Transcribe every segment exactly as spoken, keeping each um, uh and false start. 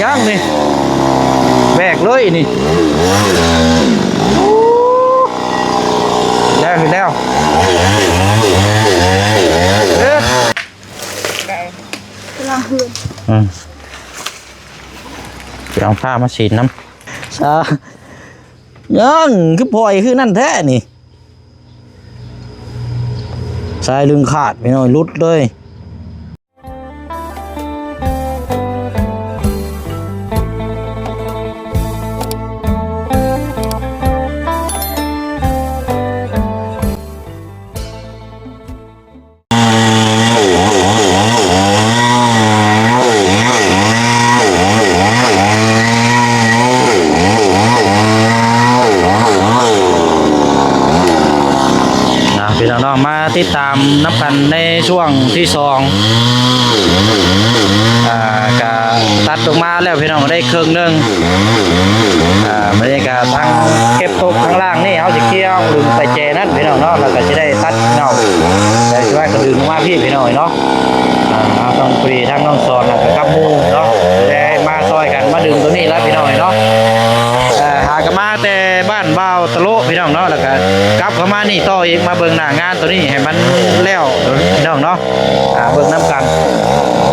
ยังนี่ แบกเลยนี่ โอ้ แล้ว แล้ว เอ๊ะ ล้างเฮือน อืม สิเอาผ้ามาสีดน้ำ สา ยัง คือปล่อยคือนั่นแท้นี่ สายลึงขาด พี่น้อง หลุดเลย นะพี่น้องเนาะ มาติดตามนับกันในช่วงที่สอง อ่ากะตัดออกมาแล้วพี่น้อง ได้ครึ่งหนึ่ง อ่า บรรยากาศทั้งเก็บตกข้างล่างนี่ เขาสิเคลียร์หลุมไปแจนั่นพี่น้องเนาะ แล้วก็จะได้ตัดเงา แต่ช่วยกระดึงมาพี่พี่น้องเนาะ อ่า เอาต้องฟรีทั้งน้องสอนแล้วก็กับหมู่เนาะ ได้มาซอยกันมาดึงตัวนี้แล้วพี่น้องเนาะ เอ่อ หากนมาแต่บ้านบ่าวตะโลพี่น้องเนาะ แล้วก็กลับเข้ามานี่ต่ออีก มาเบิ่งหน้างานตัวนี้ให้มันแล้วพี่น้องเนาะ อ่า เบิ่งน้ำกัน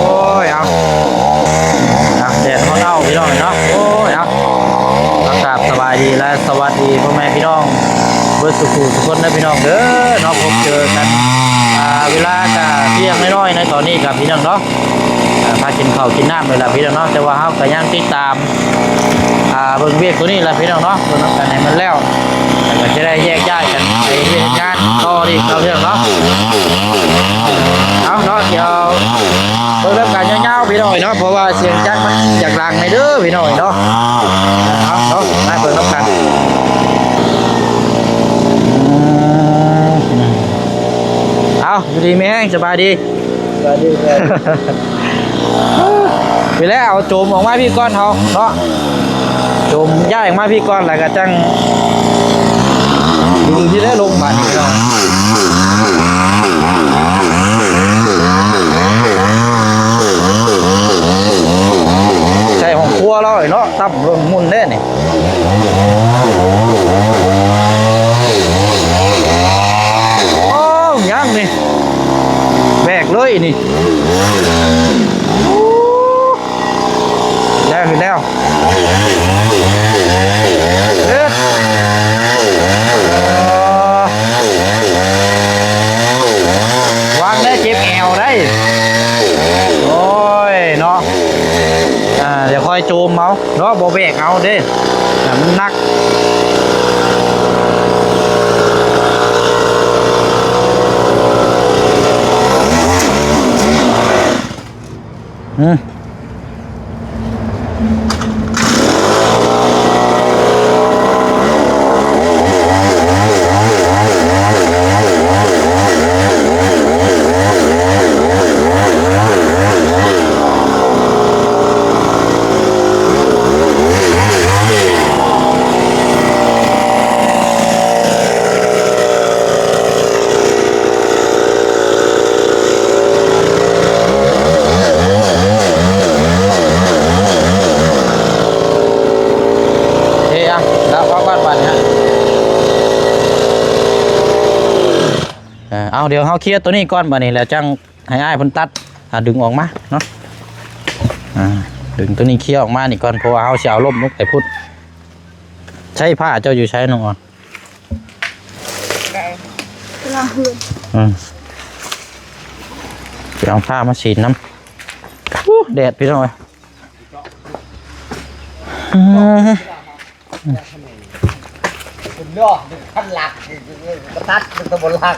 โอ้ย เอา อ่ะ แดดร้อนเอาพี่น้องเนาะ โอ้ย เอา กราบสบายดีและสวัสดีพ่อแม่พี่น้อง เบิดสุขุทุกคนนะพี่น้องเด้อเนาะ พบเจอกัน อ่า เวลากะเที่ยงน้อยๆ ในตอนนี้ครับพี่น้องเนาะ อ่า พากินข้าวกินน้ำเลยล่ะพี่น้องเนาะ แต่ว่าเฮาก็ยังติดตาม อ่า เบิ่งเวียกตัวนี้ล่ะพี่น้องเนาะ เบิ่งนำกันให้มันแล้ว แล้วก็จะได้แยกย้ายกันไปเฮ็ดงานต่ออีกเนาะพี่น้องเนาะ เอาเนาะ เดี๋ยวเบิ่งนำกันยาวๆ พี่น้องเนาะ เพราะว่าเสียงจักรมันอยากดังในเด้อพี่น้องเนาะ เอาเนาะ มาเบิ่งนำกัน เอา อยู่ดีมีแฮง สบายดี สวัสดีครับ ไปแล้ว เอาโจมออกมาพี่ก่อนเฮาเนาะ โจมย้ายออกมาพี่ก่อน แล้วก็จั่งดึงที่ได้ลงมานี่เนาะ ใส่ห้องครัวเราเนาะ ตั้มเบิ่งมุ่นเด้นี่ โอ้ ยังนี่ แบกเลยนี่ โอ้ แล้ว แล้ว เอ๊ะ วางได้เจ็บแอวได้ โอ้ย เนาะ อ่า เดี๋ยวค่อยโจมเอาเนาะ บ่แบกเอาเด้ อ่า มันหนัก อืม เอ้ยอ่ะ แล้วว่าบ้านบ้านเนี่ย เออ เอา เดี๋ยวเฮาเคลียร์ตัวนี้ก่อน บัดนี้แล้วจั่งให้อ้ายเพิ่นตัด อ่า ดึงออกมาเนาะ อ่า ดึงตัวนี้เคลียร์ออกมานี่ก่อน เพราะว่าเฮาสิเอาล่มลงไปพุ้น ใช้ผ้าเจ้าอยู่ใช้น้องออน ได้ ล้างเฮือน อืม ไปเอาผ้ามาสีดน้ำ อู้ แดดพี่น้องเอ้ย อืม เนาะ คันหลัก กระตัดมันก็บ่หลัก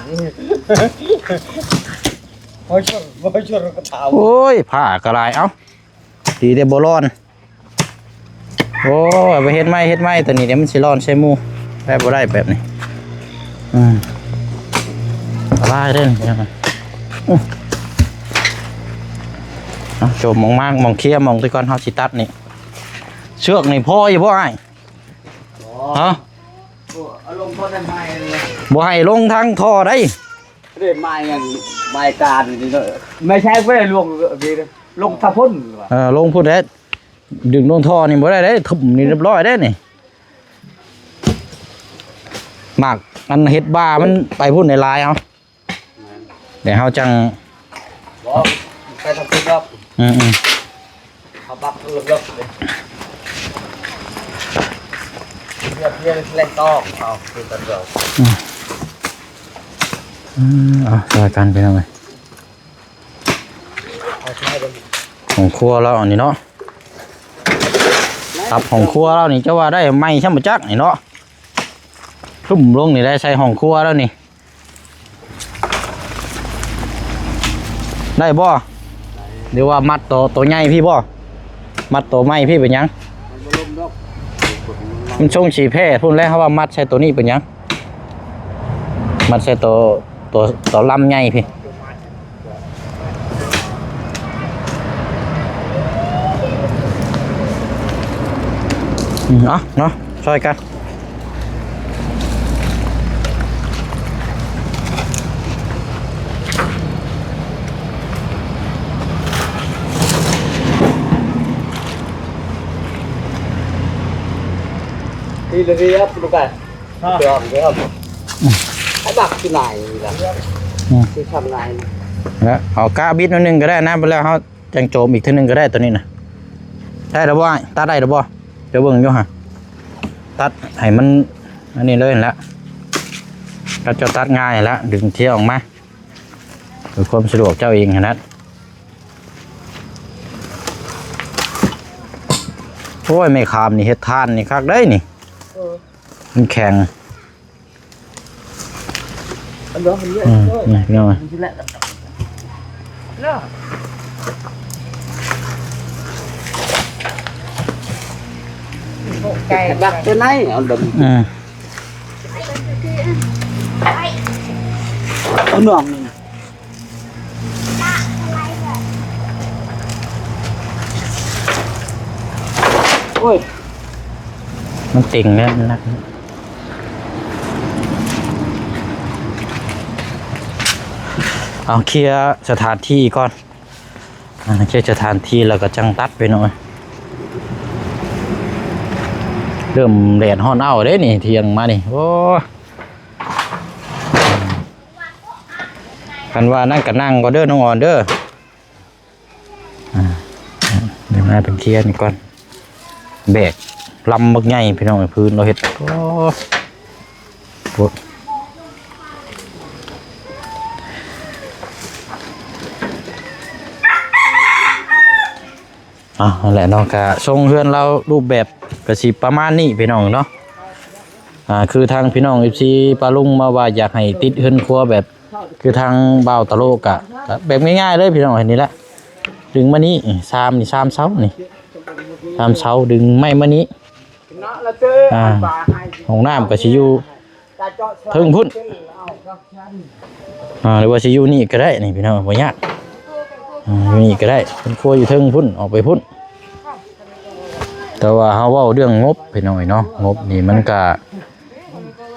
โอ้ย โอ้ย กระเทา โอ้ย ผ้ากระลาย เอ้า ดีแต่บ่ร้อน โอ้ เอาไปเฮ็ดไม้ เฮ็ดไม้ ตัวนี้เดี๋ยวมันสิร้อนใส่หมู่ ได้บ่ได้แบบนี้ อืม กระลายเด้อนี่ อืม เอา โจมมองมาก มองเคลียร์ มองที่ก่อน เฮาสิตัดนี่ เชือกนี่พออยู่บ่อ้าย อ๋อ ฮะ โอ้ เอาลงท่อได้ไหมเลย บ่ให้ลงทางท่อได้ เรียกไม้เงิน ไม้การนี่เนอะ ไม่ใช่เว้ย ลง ลงตะพุ่นว่ะ เออ ลงพุ้นแหละ ดึงลงท่อนี่บ่ได้เด้ ทุ่มนี่เรียบร้อยเด้นี่ หมากอันเฮ็ดบ่ามันไปพุ่นหลายๆ เอา แม่น เดี๋ยวเฮาจั่ง บ่ ไปทางพุ้นรอบ อืมๆ เขาบักเอิบๆ เลย เรียบเรียงแรงต้อง เอา คือกันเรา อืม อืม เอา ช่วยกันพี่น้องเอ้ย เอา ช่วยกัน ของครัวเราอันนี้เนาะ ตับของครัวเรานี่จะว่าได้ไหมช่ำบ่จักนี่เนาะ ทุ่มลงนี่ได้ใส่ของครัวแล้วนี่ ได้บ่ หรือว่ามัดตัว ตัวใหญ่พี่บ่ มัดตัวใหม่พี่เป็นหยัง มันบ่ล้มดอก มันช่วงสีแพร่พุ่นแล้ว เขาว่ามัดใส่ตัวนี้เป็นหยัง มัดใส่ตัว ตัว ตัวลำใหญ่พี่ อืม เอาเนาะ ช่วยกัน นี่เลยครับ ลูกไก่ ฮะ เดี๋ยว เดี๋ยว ให้บักที่ไหนล่ะ อืม ที่ทำไง แล้วเอาก้าบิดนิดนึงก็ได้นะ แล้วเขาจังโจมอีกทีนึงก็ได้ตัวนี้นะ ได้แล้วบ่ ตัดได้แล้วบ่ เดี๋ยวเบิ่งอยู่ฮะ ตัดให้มัน อันนี้เลยละ ก็จะตัดง่ายละ ดึงเที่ยวออกมา เพื่อความสะดวกเจ้าเองนะ โอ้ย ไม่ขามนี่เฮ็ดทานนี่คักได้นี่ เออ มันแข็ง อันเดียว อันเดียว อืม นี่พี่น้อง มันสิแหละ เนาะ ไก่ บักตัวไหน เอาดม อืม เอาหน่องนี่นะ โอ้ย มันติ่งแล้วมันหนัก เอาเคลียร์สถานที่ก่อน อ่า เคลียร์สถานที่แล้วก็จังตัดไปหน่อย เริ่มแดดฮ้อนเอาเด้นี่ เที่ยงมานี่ โอ้ คันว่านั่งก็นั่งก็เด้อ น้องอ่อนเด้อ อ่า เดี๋ยวมาเป็นเคลียร์นี่ก่อน แบกลำบักใหญ่พี่น้อง พื้นเราเฮ็ด โอ้ โห อ่ะ นั่นแหละเนาะ ก็ทรงเฮือนเรารูปแบบก็สิประมาณนี้พี่น้องเนาะ อ่า คือทางพี่น้อง เอฟซี ป้าลุงมาว่าอยากให้ติดเฮือนครัวแบบ คือทางบ่าวตะโลกะ ก็แบบง่ายๆเลยพี่น้อง เห็นนี่แหละ ดึงมานี่ สามนี่ สามเสานี่ สามเสา ดึงไม้มานี่ อ่า ห้องน้ำก็สิอยู่เทิงพุ้น อ่า หรือว่าสิอยู่นี่ก็ได้นี่พี่น้อง บ่ยาก อ่า อยู่นี่ก็ได้ เป็นครัวอยู่เทิงพุ้น ออกไปพุ้น แต่ว่าเฮาเว้าเรื่องงบพี่น้องเนาะ งบนี่มันก็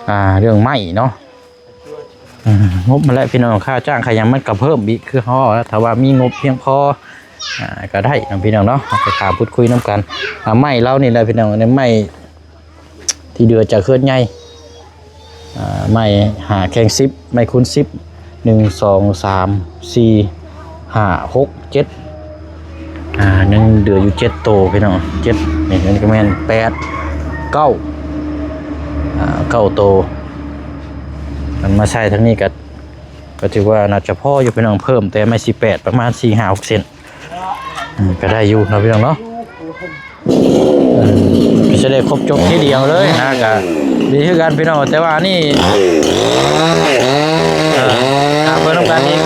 อ่า เรื่องไม้เนาะ อ่า งบมาแล้วพี่น้อง ค่าจ้างค่าหยังมันก็เพิ่มอีก คือเฮาว่าแล้ว ถ้าว่ามีงบเพียงพอ อ่า ก็ได้เนาะพี่น้องเนาะ เฮาไปถามพูดคุยนำกัน อ่า ไม้เรานี่แหละพี่น้อง ในไม้ที่เดือจากเฮือนใหญ่ อ่า ไม้ห้าแข่งสิบ ไม้คูณสิบ หนึ่ง สอง สาม สี่ ห้า หก เจ็ด อ่า ยังเหลืออยู่เจ็ดโตพี่น้อง เจ็ด นี่ อันนี้ก็แม่นแปด เก้า อ่า เก้าโต มันมาใส่ทั้งนี้ก็ ก็ถือว่าน่าจะพออยู่พี่น้อง เพิ่มแต่ไม้สิบแปด ประมาณสี่ห้าหกเซน อืม ก็ได้อยู่เนาะพี่น้องเนาะ อืม ก็จะได้ครบจบทีเดียวเลยนะ ก็ดีคือกันพี่น้อง แต่ว่านี่ เออ หาเพิ่นนำกันอีก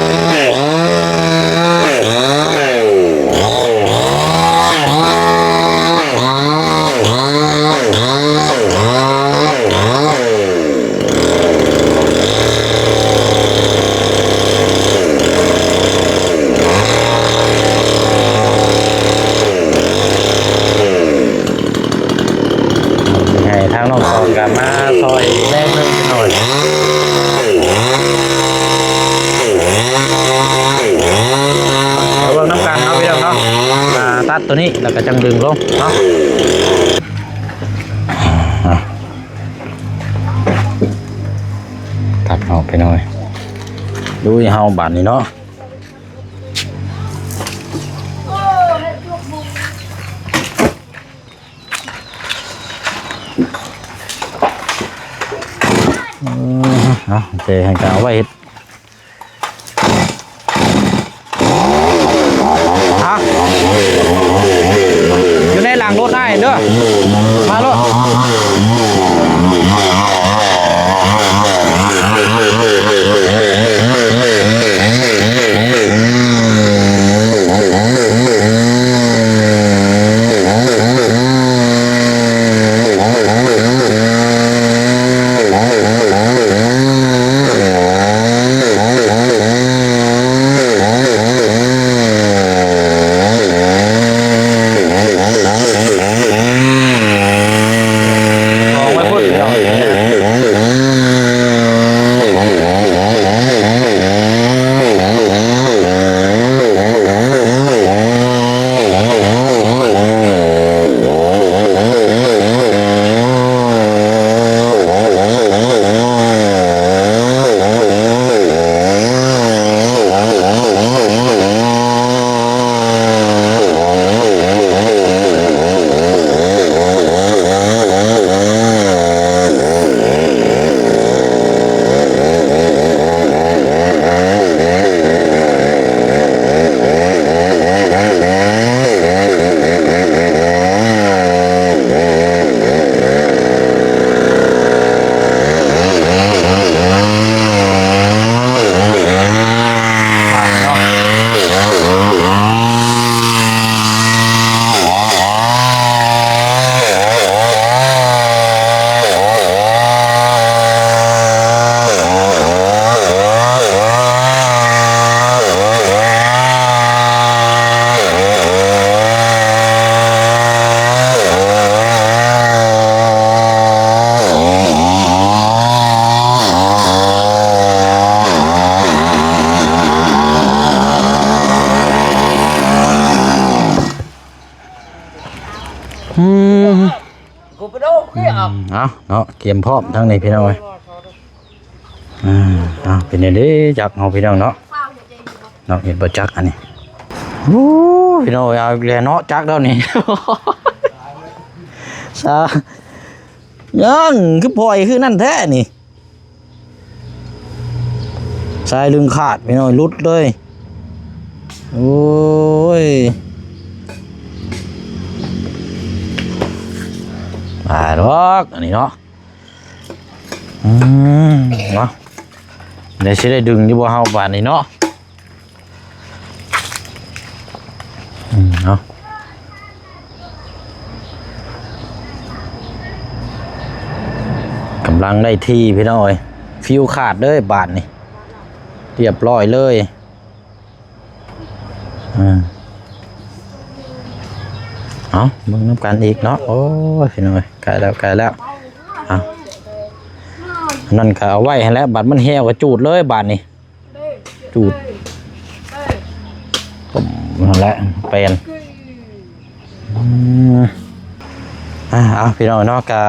ให้ทางน้องสอนกันมาซอยแรงหนึ่งหน่อย เอาเบิ่งนำกันเนาะพี่น้องเนาะ อ่า ตัด ตัวนี้แล้วก็จั่งดึงลงเนาะ อ่ะ ตัดออกไปหน่อย ดูให้เฮาบาดนี้เนาะ อืม เอา โอเค ให้กะเอาไว้เฮ็ด ฮะ อยู่ในหลังรถอ้ายเด้อ มาโลด อืม เอาเนาะ เตรียมพร้อมทั้งนี้พี่น้องเอ้ย อ่า เอา เป็นจั่งใด๋จักรเฮาพี่น้องเนาะ เนาะ เห็นบ่จักรอันนี้ โอ้ พี่น้องเอ้ย เอาอีกแล้วเนาะ จักรแล้วนี่ ซา ยัง คือปล่อยคือนั่นแท้นี่ สายดึงขาดพี่น้อง หลุดเลย โอ้ย ตายดอก อันนี้เนาะ อืม เนาะ เดี๋ยวสิได้ดึงอยู่บ่เฮาบาดนี้เนาะ อืม เนาะ กำลังได้ที่พี่น้องเอ้ย ฟิวขาดเลยบาดนี้ เรียบร้อยเลย อ่า เอาเบิ่งนำกันอีกเนาะ โอ้ย พี่น้องเอ้ย ใกล้แล้ว ใกล้แล้ว เอา นั่นก็เอาไว้หั่นแหละ บัดมันแห้วก็จูดเลยบาดนี้ จูด นั่นแหละ แปลน อืม อ่า เอา พี่น้องเนาะ ก็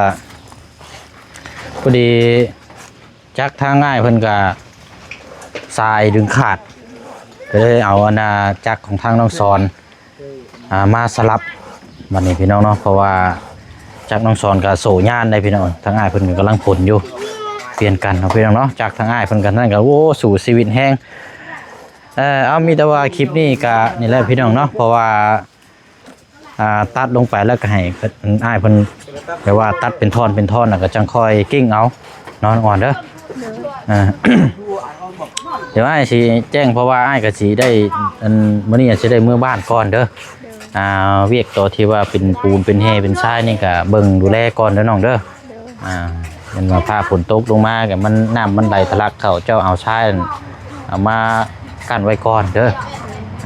พอดี จักรทางอ้ายเพิ่นก็สายดึงขาด ก็เลยเอาอันน่ะจักรของทางน้องสอน อ่า มาสลับ บัดนี้พี่น้องเนาะ เพราะว่าจักรน้องสอนก็โซ่ยานได้พี่น้อง ทางอ้ายเพิ่นก็กำลังพ่นอยู่ เปลี่ยนกันเนาะพี่น้องเนาะ จักรทางอ้ายเพิ่นก็นั่นก็ โอ้ สู้ชีวิตแฮง เอ่อ เอา มีแต่ว่าคลิปนี้ก็นี่แหละพี่น้องเนาะ เพราะว่า อ่า ตัดลงไปแล้วก็ให้อ้ายเพิ่น แบบว่าตัดเป็นท่อนเป็นท่อนแล้วก็จั่งค่อยกลิ้งเอาเนาะ น้องอ่อนเด้อ อ่า เดี๋ยวอ้ายสิแจ้ง เพราะว่าอ้ายก็สิได้ อัน มื้อนี้สิได้เมือบ้านก่อนเด้อ อ่า เวียกต่อที่ว่าเป็นปูนเป็นแฮเป็นทรายนี่ก็เบิ่งดูแลก่อนเด้อน้องเด้อ อ่า แม่นว่าฟ้าฝนตกลงมาก็มัน น้ำมันไหลทะลักเข้า เจ้าเอาทรายเอามากั้นไว้ก่อนเด้อ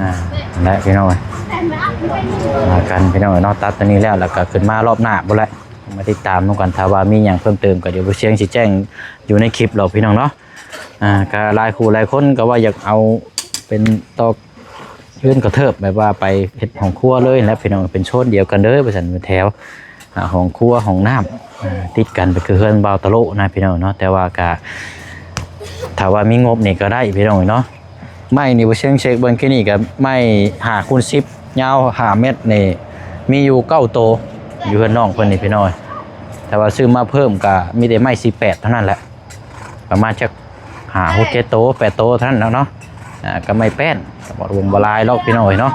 อ่า นั่นแหละพี่น้องเอ้ย มากันพี่น้องเอ้ยเนาะ ตัดตัวนี้แล้ว แล้วก็ขึ้นมารอบหน้าพุ้นแหละ มาติดตามนำกัน ถ้าว่ามีหยังเพิ่มเติมก็เดี๋ยวบ่เสียงสิแจ้งอยู่ในคลิปเนาะพี่น้องเนาะ อ่า ก็หลายคู่หลายคนก็ว่าอยากเอาเป็นตอก เฮือนกระเทิบแบบว่าไปเฮ็ดห้องครัวเลยนะพี่น้อง เป็นโซนเดียวกันเลยว่าซั่น แถว อ่า ห้องครัวห้องน้ำ อ่า ติดกันไปคือเฮือนบ่าวตะโลนะพี่น้องเนาะ แต่ว่าก็ถ้าว่ามีงบนี่ก็ได้พี่น้องเนาะ ไม้นี่บ่เชียงเช็คเบิ่งกี้นี่ก็ไม้ห้าคูณสิบ ยาวห้าเมตรนี่ มีอยู่เก้าโต อยู่เฮือนน้องเพิ่นนี่พี่น้อง แต่ว่าซื้อมาเพิ่มก็มีแต่ไม้สี่แปดเท่านั้นแหละ ประมาณจักห้าหกเจ็ดโตแปดโตเท่านั้นแล้วเนาะ อ่า ก็ไม้แป้น ก็บ่รวมบ่หลายหรอกพี่น้องเอ้ยเนาะ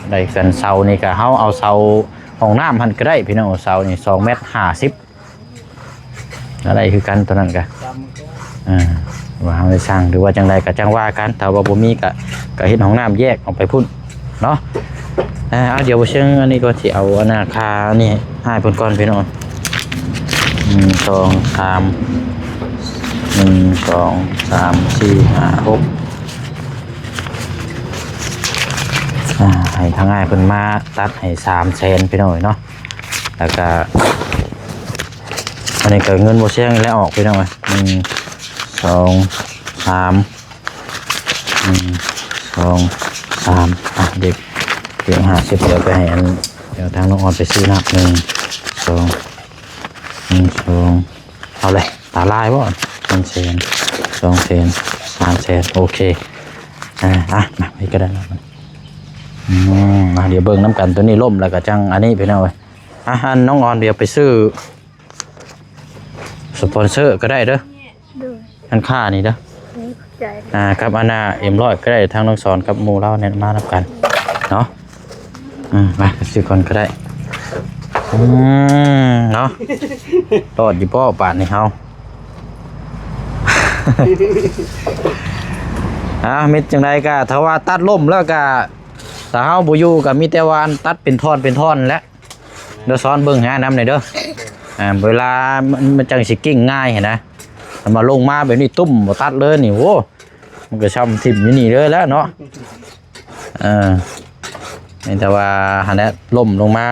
ได้กันเสานี่ก็เฮาเอาเสาห้องน้ำหั่นก็ได้พี่น้อง เสานี่สองเมตรห้าสิบ อะไรคือกันตัวนั้นก็ อ่า ว่าเฮาได้สร้างหรือว่าจังใดก็จังว่ากัน ถ้าว่าบ่มีก็ ก็เฮ็ดห้องน้ำแยกออกไปพุ้นเนาะ อ่า เอา เดี๋ยวบ่เชิงอันนี้ก็สิเอาอันน่ะค่านี่ให้เพิ่นก่อนพี่น้อง หนึ่ง สอง สาม หนึ่ง สอง สาม สี่ ห้า หก อ่า ให้ทางอ้ายเพิ่นมาตัดให้สามแสนพี่น้องเอ้ยเนาะ แล้วก็ อันนี้ก็เงินบ่เสียงแล้วออกพี่น้องเอ้ย หนึ่ง สอง สาม หนึ่ง สอง สาม อ่ะ เด็ก เดี๋ยวห้าสิบ เดี๋ยวไปให้อัน เดี๋ยวทางน้องออนไปซื้อน้ำ หนึ่ง สอง หนึ่ง สอง เอาเลย ตาลายบ่ หนึ่งแสน สองแสน สามแสน โอเค อ่า อ่ะ มา นี่ก็ได้แล้ว อืม อ่ะ เดี๋ยวเบิ่งน้ำกัน ตัวนี้ล่มแล้วก็จัง อันนี้พี่น้องเอ้ย อ่ะ อันน้องออนเดี๋ยวไปซื้อ สปอนเซอร์ก็ได้เด้อ โดย อันค่านี่เด้อ ขอบใจ อ่า กับอันน่ะ เอ็มร้อยก็ได้ ทางน้องสอนกับหมู่เราเนี่ยมานำกัน เนาะ อืม ไปซื้อก่อนก็ได้ อืม เนาะ รอดอยู่บ่บาดนี่เฮา อ่า มิตรจังใดก็ ถ้าว่าตัดล่มแล้วก็ ถ้าเฮาบ่อยู่ก็มีแต่ว่าอันตัดเป็นท่อนเป็นท่อนแหละ เดี๋ยวสอนเบิ่งหานำหน่อยเด้อ อ่า เวลามัน มันจังสิกิ้งง่ายหั้นนะ มันมาลงมาแบบนี้ตุ้มบ่ตัดเลยนี่ โอ้ มันก็ซ่ำถิ่มอยู่นี่เลยแหละเนาะ เออ นี่แต่ว่าหั้นแหละล่มลงมา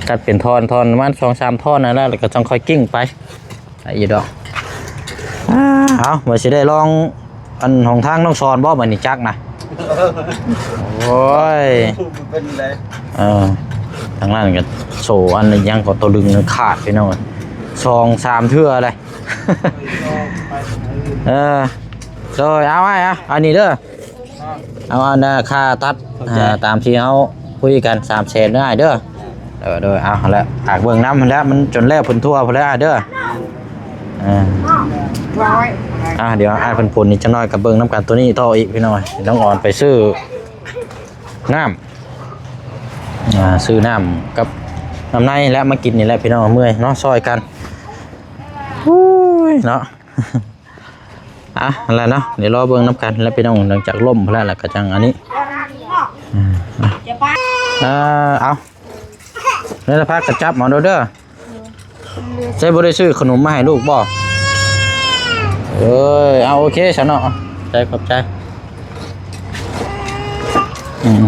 ตัดเป็นท่อนๆ ประมาณสองสามท่อนนั่นแหละ แล้วก็จั่งค่อยกิ้งไป ไอ้อีดอก อ่า เอา ว่าสิได้ลอง อันของทางน้องสอนบ่ บัดนี้จักนะ โอ้ย เป็นไร เออ ทางนั้นก็โซ่อันหนึ่งยังก็ตัวดึงขาดพี่น้อง สองสามเทื่อเลย เออ โดย เอาไว้อะ อันนี้เด้อ เอาอันน่ะค่าตัด ขอบใจ อ่า ตามที่เฮาคุยกัน สามแสน เด้ออ้ายเด้อ เออ โดย เอาละ ฝากเบิ่งนำหั้นแหละ มันจนแล้วพุ้นทั่วพุ้นแล้วอ้ายเด้อ อ่า อ่า เดี๋ยวอ้ายเพิ่นพูนอีกจักหน่อยก็เบิ่งนำกันตัวนี้ต่ออีกพี่น้อง น้องออนไปซื้อน้ำ อ่า ซื้อน้ำกับน้ำในและมากินนี่แหละพี่น้อง เมื่อยเนาะ ซ่อยกัน ฮู้ย เนาะ อ่ะ นั่นแหละเนาะ เดี๋ยวรอเบิ่งนำกันแล้วพี่น้อง หลังจากล่มแล้ว แล้วก็จั่งอันนี้ อ่า อ่ะ เออ เอา แล้วพักกระจับมาดูเด้อ ใช่บ่ได้ซื้อขนมมาให้ลูกบ่ เอ้ย เอา โอเคซะเนาะ ใจ ขอบใจ อืม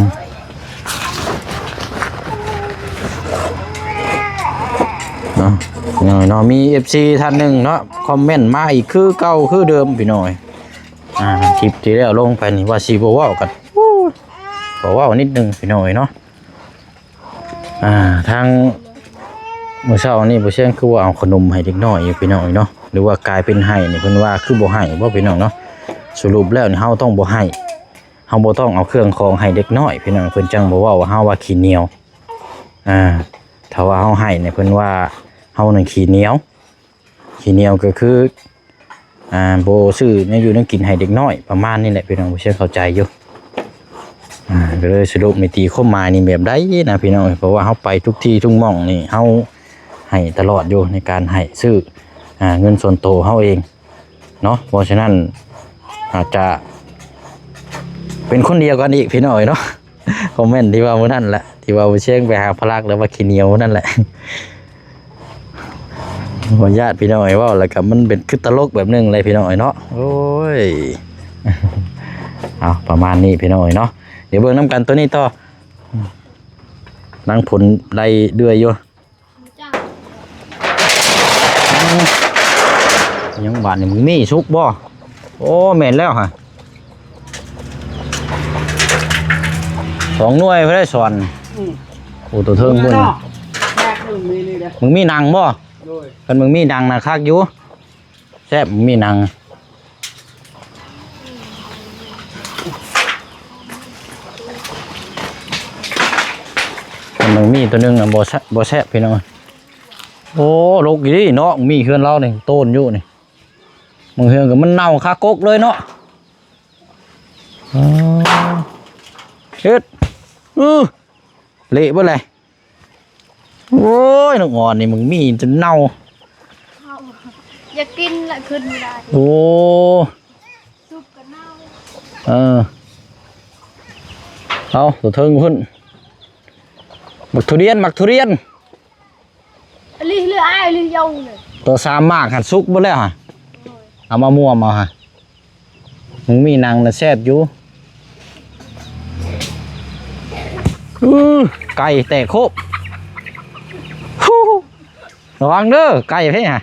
เนาะ พี่น้องเนาะ มี เอฟซี ท่านหนึ่งเนาะ คอมเมนต์มาอีกคือเก่าคือเดิมพี่น้อง อ่า คลิปที่แล้วลงไปนี่ว่าสิบ่เว้ากัน อู้ บ่เว้านิดนึงพี่น้องเนาะ อ่า ทางมื้อเช้านี่บ่เชียงคือว่าเอาขนมให้เด็กน้อยอยู่พี่น้องเนาะ หรือว่ากลายเป็นให้นี่เพิ่นว่าคือบ่ให้บ่พี่น้องเนาะ สรุปแล้วนี่เฮาต้องบ่ให้ เฮาบ่ต้องเอาเครื่องของให้เด็กน้อยพี่น้อง เพิ่นจั่งบ่เว้าว่าเฮาว่าขี้เหนียว อ่า ถ้าว่าเฮาให้เนี่ยเพิ่นว่าเฮานั่นขี้เหนียว ขี้เหนียวก็คือ อ่า บ่ซื้อแนวอยู่แนวกินให้เด็กน้อย ประมาณนี้แหละพี่น้อง บ่เชียงเข้าใจอยู่ อ่า ก็เลยสรุปนี่ตีความหมายนี่แบบใดนะพี่น้อง เพราะว่าเฮาไปทุกที่ทุกหม่องนี่เฮาให้ตลอดอยู่ในการให้ซื้อ อ่า เงินส่วนตัวเฮาเองเนาะ เพราะฉะนั้นอาจจะเป็นคนเดียวกันอีกพี่น้องเนาะ คอมเมนต์ที่ว่ามื้อนั้นแหละ ที่ว่าบ่เชียงไปหาพลักแล้วว่าขี้เหนียวนั่นแหละ ว่าญาติพี่น้องเว้าแล้วก็มันเป็นคือตลกแบบหนึ่งเลยพี่น้องเนาะ โอ้ย เอาประมาณนี้พี่น้องเนาะ เดี๋ยวเบิ่งนำกันตัวนี้ต่อ นังผลได้เดือยอยู่ ยังบาดนี่มึงมีสุกบ่ โอ้ แม่นแล้วฮะ สองหน่วยเพิ่นได้สอน อืม โอ้ ตัวเทิงพุ่น เนาะ แยกหนึ่งมีนี่เด้อ มึงมีหนังบ่ โดย คันมึงมีหนังนะคักอยู่ แซ่บ มึงมีหนัง คันมึงมีตัวหนึ่งอะบ่แซ่บ บ่แซ่บพี่น้อง โอ้ ลกอีหลีเนาะ มีเฮือนเรานี่ โตนอยู่นี่ บางเฮือนก็มันเน่าคากกเลยเนาะ อ๋อ เฮ็ด อื้อ เละเบิดเลย โอ้ย นกอ่อนนี่มึงมีจนเน่า เอา อยากกินละ ขึ้นไม่ได้ โอ้ ซุปก็เน่า เออ เอา ตัวเทิงพุ่น หมากทุเรียน หมากทุเรียน อันนี้เลือกอ้าย เลือกเยาเลย ตัวสามหมากหั่นสุกเบิดแล้วหั่น โอ้ย เอามาม่วมเอาหั่น มึงมีหนังน่ะแซ่บอยู่ อื้อ ไก่แตกโคบ ฮู้ ระวังเด้อ ไก่เพ่ฮะ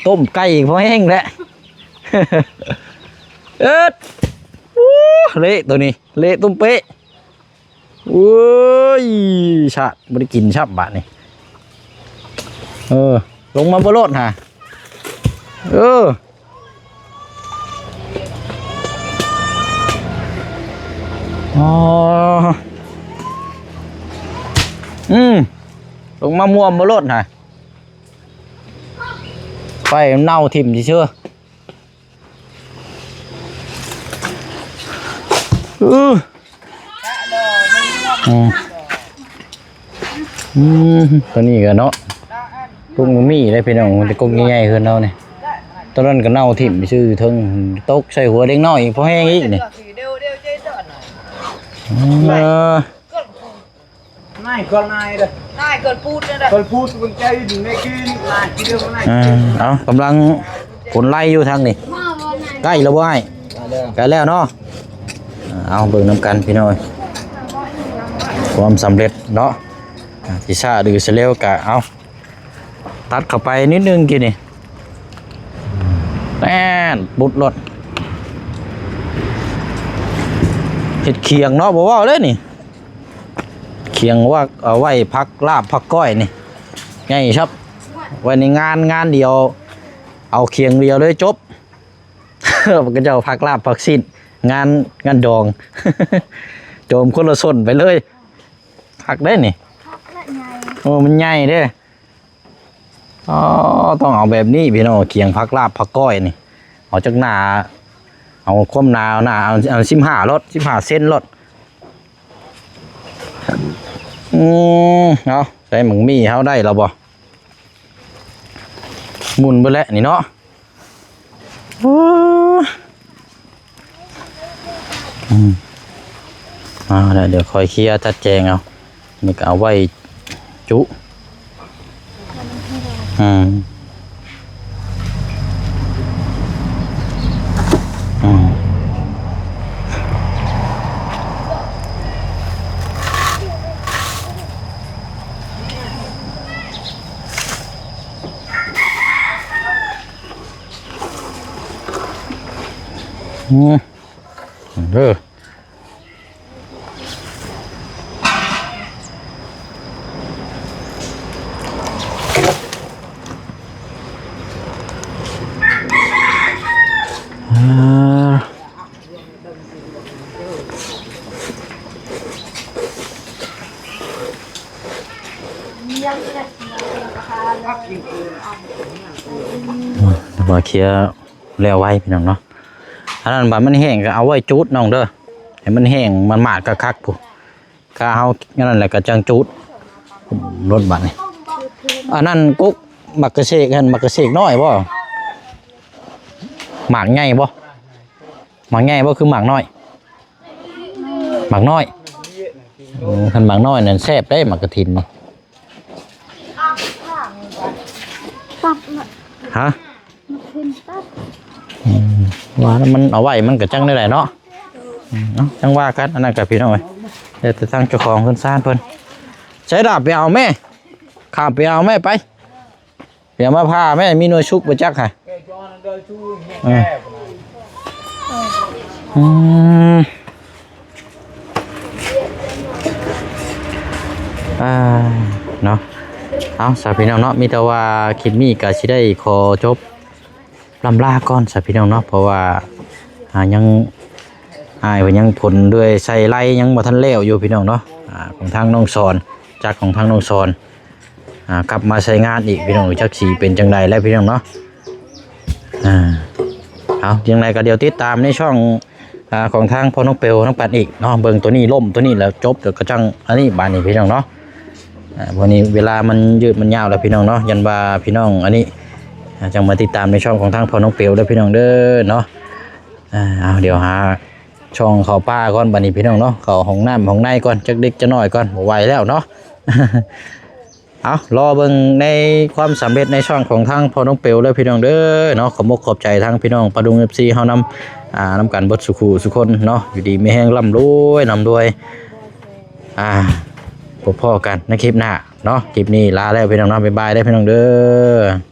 ต้มไก่อีกพอแห้งแล้ว เอิด อู้ เละตัวนี้ เละตุ้มเป๊ะ โอ้ย ชะ บ่ได้กินชับบาดนี่ เออ ลงมาบ่โลดหา เออ อ๋อ อืม ลงมาม่วมบ่โลดหา ไปเน่าถิ่มซื่อๆ อือ อืม อืม ตัวนี้ก็เนาะ กุ้งมีได้พี่น้อง แต่กุ้งใหญ่ๆ คือเนาะนี่ ตอนนั้นก็เน่าถิ่มซื่อเทิง ตกใส่หัวเด็กน้อยอีก พอแห้งอีกนี่ เออ นายก็นายเด้อ นายก็พูดนะเด้อ ก็พูดมันใจดีไม่กิน นายกินเดียวมันนาย อ่า เอา กำลังขนไล่อยู่ทางนี่ ใกล้แล้วบ่อ้าย ใกล้แล้วเนาะ อ่า เอาเบิ่งนำกันพี่น้อง ความสำเร็จเนาะ อ่า ที่ซาดื้อเสร็จแล้วกะเอา ตัดเข้าไปนิดนึงกินนี่ แน่น บุดรถ เห็ดเขียงเนาะ บ่เว้าเลยนี่ เขียงว่าเอาไว้ผักลาบผักก้อยนี่ ไงครับ ไว้ในงาน งานเดียว เอาเขียงเดียวเลยจบ มันก็จะเอาผักลาบผักสิ้น งาน งานดอง โจมคนละส่วนไปเลย ผักได้นี่ ผักละไง โอ้ มันใหญ่เด้ อ๋อ ต้องเอาแบบนี้พี่น้อง เขียงผักลาบผักก้อยนี่ เอาจากหนา เอาความหนา หนา เอา เอาสิบห้าโลด สิบห้าเซนโลด อืม เอา ใส่หมึงมีเฮาได้แล้วบ่ หมุนไปแล้วนี่เนาะ โอ้ อืม เอาละ เดี๋ยวคอยเคลียร์จัดแจงเอา นี่ก็เอาไว้จุ อืม อืม อืม เออ อ่า มาเคลียร์แล้วไว้พี่น้องเนาะ อันนั้นบัดมันแห้งก็เอาไว้จุดน้องเด้อ ให้มันแห้งมันหมาดคักๆ พุ้น ข้าเฮาอันนั้นแหละก็จังจุด รถบัดนี่ อันนั้นกกหมากกระเสกหั่น หมากกระเสกน้อยบ่ หมากใหญ่บ่ หมากใหญ่บ่คือหมากน้อย หมากน้อย อืม คันหมากน้อยนั่นแซ่บได้หมากกระถินนี่ ตัดละ ฮะ มันเป็นตัด อืม ว่าแล้วมันเอาไว้มันก็จังได้แหละเนาะ อืม เนาะ จังว่ากัน อันนั้นก็พี่น้องเอ้ย เดี๋ยวแต่ทางเจ้าของเพิ่นซ่านเพิ่น ใช้ดาบไปเอาแม่ ข้ามไปเอาแม่ไป เดี๋ยวมาพาแม่ มีหน่วยชุกไปจักค่ะ เออ อืม อ่าเนาะ เอาซะพี่น้องเนาะ มีแต่ว่าคลิปนี้ก็สิได้ขอจบล่ำลาก่อนซะพี่น้องเนาะ เพราะว่าอ่ายังอ้ายเพิ่นยังพ่นด้วยใส่ไล่ยังบ่ทันแล้วอยู่พี่น้องเนาะ อ่าของทางน้องสอน จักรของทางน้องสอน อ่ากลับมาใช้งานอีกพี่น้อง จักสิเป็นจังใดแล้วพี่น้องเนาะ อ่าเอาจังใดก็เดี๋ยวติดตามในช่องอ่าของทางพ่อน้องเปลวน้องปันอีกเนาะ เบิ่งตัวนี้ล่มตัวนี้แล้วจบแล้วก็จั่งอันนี้บาดนี้พี่น้องเนาะ อ่าวันนี้เวลามันยืดมันยาวแล้วพี่น้องเนาะ ยันว่าพี่น้องอันนี้อ่าจั่งมาติดตามในช่องของทางพ่อน้องเปลวเด้อพี่น้องเด้อเนาะ อ่าเอาเดี๋ยวหาช่องเข้าป่าก่อนบาดนี้พี่น้องเนาะ เข้าห้องน้ำห้องในก่อน จักเล็กจักน้อยก่อน บ่ไหวแล้วเนาะ เอารอเบิ่งในความสำเร็จในช่องของทางพ่อน้องเปลวเด้อพี่น้องเด้อเนาะ ขอบมกขอบใจทางพี่น้องปะดุง เอฟซี เฮานำ อ่านำกันเบิดสุขุสุคนเนาะ อยู่ดีมีแฮงร่ำรวยร่ำรวย อ่า พบพ้อกันในคลิปหน้าเนาะ คลิปนี้ลาแล้วพี่น้องเนาะ บ๊ายบายเด้อพี่น้องเด้อ